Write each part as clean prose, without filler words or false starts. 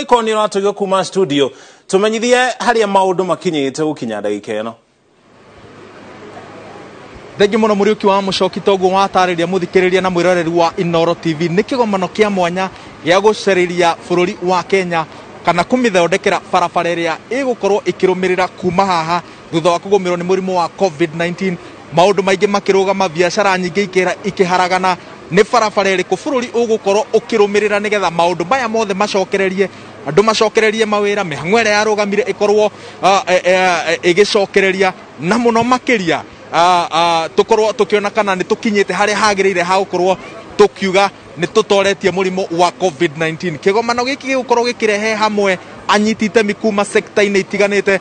Ikoni ũratũigua kuma studio, tũmenyithie harĩa maũndũ makinyĩte gũkinya ndagĩka ĩno. Thengiũ mũno Mũriũki wa Mũcoki, toguo watarĩria mũthikĩrĩria na mwĩroreri wa Inooro TV. Nĩ kĩgomano kĩa mwanya gĩa gũcarĩria bũrũri wa Kenya kana kũmĩthondekera barabara ĩrĩa ĩgũkorwo ĩkĩrũmĩrĩra kuma haha thutha wa kũgũmĩrwo nĩ mũrimũ wa COVID-19, maũndũ maingĩ makĩrũgama, biacara nyingĩ ikĩharagana. Nĩ barabara ĩrĩkũ bũrũri ũgũkorwo ũkĩrũmĩrĩra nĩgetha maũndũ maya mothe macokererie, andũ macokererie mawĩra, mĩhang'o ĩrĩa yarũgamire ĩkorwo ĩgĩcokereria, na mũno makĩria tũkorwo tũkĩona kana nĩ tũkinyĩte harĩa hagĩrĩire ha gũkorwo tũkiuga nĩ tũtoretie mũrimũ wa COVID-19. Kĩgomano gĩkĩ gĩgũkorwo gĩkĩrehe hamwe anyiti itemi kuma sekta-inĩ itiganĩte,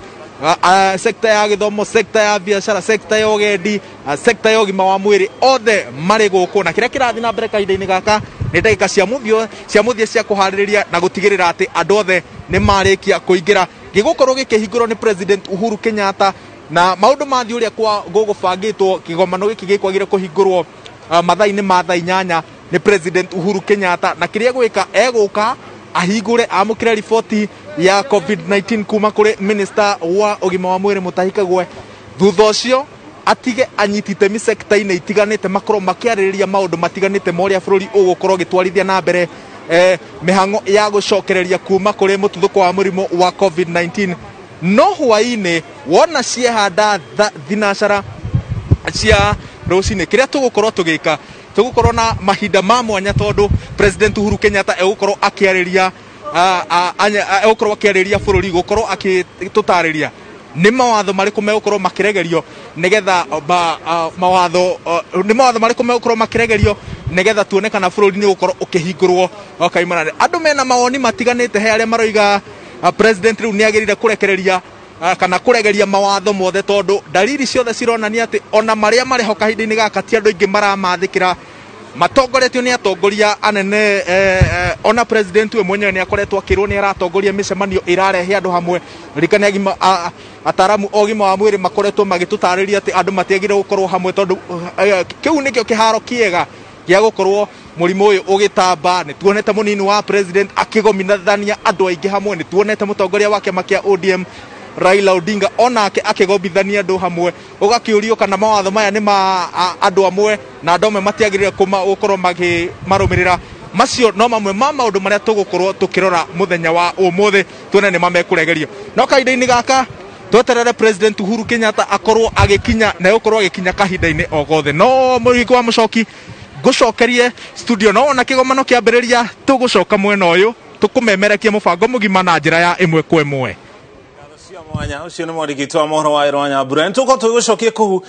sekta ya gĩthomo, sekta ya biacara, sekta ya ũgendi, sekta ya ũgima wa mwĩrĩ, othe marĩ gũkũ. Na kĩrĩa kĩrathiĩ na mbere kahinda-inĩ gaka nĩ ndagĩka cia mũthia cia kũharĩrĩria na gũtigĩrĩra atĩ andũ othe nĩ marĩkia kũingĩra. Gĩgũkorwo gĩkĩhingũrwo nĩ President Uhuru Kenyatta, na maũndũ mathiĩ ũrĩa kwa gũgũbangĩtwo, kĩgomano gĩkĩ gĩkwagire kũhingũrwo mathaa-inĩ ma thaa 8 nĩ President Uhuru Kenyatta. Na kĩrĩa egwĩka, egũka ahingũre, amũkĩre riboti ya COVID-19 kuma kũrĩ minister wa ũgima wa mwĩrĩ Mutahi Kagwe. Thutha ũcio atige anyiti itemi sekta-inĩ itiganĩte makorwo makĩarĩrĩria maũndũ matiganĩte ma ũrĩa bũrũri ũgũkorwo ũgĩtwarithia na mbere mĩhang'o ya gũcokereria kuma kũrĩ mũtuthũko wa mũrimũ wa COVID-19. No hwaĩ-inĩ wona ciehanda thinacara cia rũcinĩ, kĩrĩa tũgũkorwo tũgĩka, tũgũkorwo na mahinda ma mwanya tondũ President Uhuru Kenyatta egũkorwo akĩarĩria egũkorwo akĩarĩria bũrũri, gũkorwo agĩtũtarĩria nĩ mawatho marĩkũ megũkorwo makĩregerio nĩgetha mawatho nĩ mawatho marĩkũ megũkorwo makĩregerio nĩgetha tuone kana bũrũri nĩ ũgũkorwo ũkĩhingũrwo kaimana. Andũ mena mawoni matiganĩte. He arĩa maroiga president rĩu nĩ agĩrĩire kũrekereria kana kũregeria mawatho mothe, tondũ dalili ciothe cironania atĩ ona marĩa marĩ ho kahinda-inĩ gaka ti andũ aingĩ maramathĩkĩra, matongoretio nĩ atongoria anene. Ona president we mwenyewe nĩ akoretwo akĩrwo nĩ aratongoria mĩcemanio ĩrarehe andũ hamwe. Ririkane agima ataramu a ũgima wa mwĩrĩ makoretwo magĩtũtarĩria atĩ andũ matiagĩrĩire gũkorwo hamwe, tondũ kĩu nĩkĩo kĩharo kĩega gĩa gũkorwo mũrimũ ũyũ ũgĩtamba. Nĩ tuonete mũnini wa president akĩgomithania andũ aingĩ hamwe, nĩ tuonete mũtongoria wa kĩama kĩa ODM Raila Odinga onake akĩgombithania andũ hamwe. Ũgakĩũrio kana mawatho maya nĩ ma andũ amwe na andũ amwe matiagĩrĩire gũkorwo makĩmarũmĩrĩra. Macio no mamwe ma maũndũ marĩa tũgũkorwo tũkĩrora mũthenya wa ũmũthĩ, tuone nĩ ma mekũregerio. No kahinda-inĩ gaka tweterere President Uhuru Kenyatta akorwo agĩkinya, na egũkorwo agĩkinya kahinda-inĩ o gothe. No mũriki wa mũcoki, ngũcokerie studio. No wona kĩgomano kĩambĩrĩria, tũgũcoka mwena ũyũ tũkũmemerekia mũbango mũgima na njĩra ya ĩmwe kwa ĩmwe. Cia mwanya, ũcio nĩ mwandĩki wa mohoro wa Ĩrwa Nyambura. Nĩ tũgũkorwo tũgĩgũcokia kũu.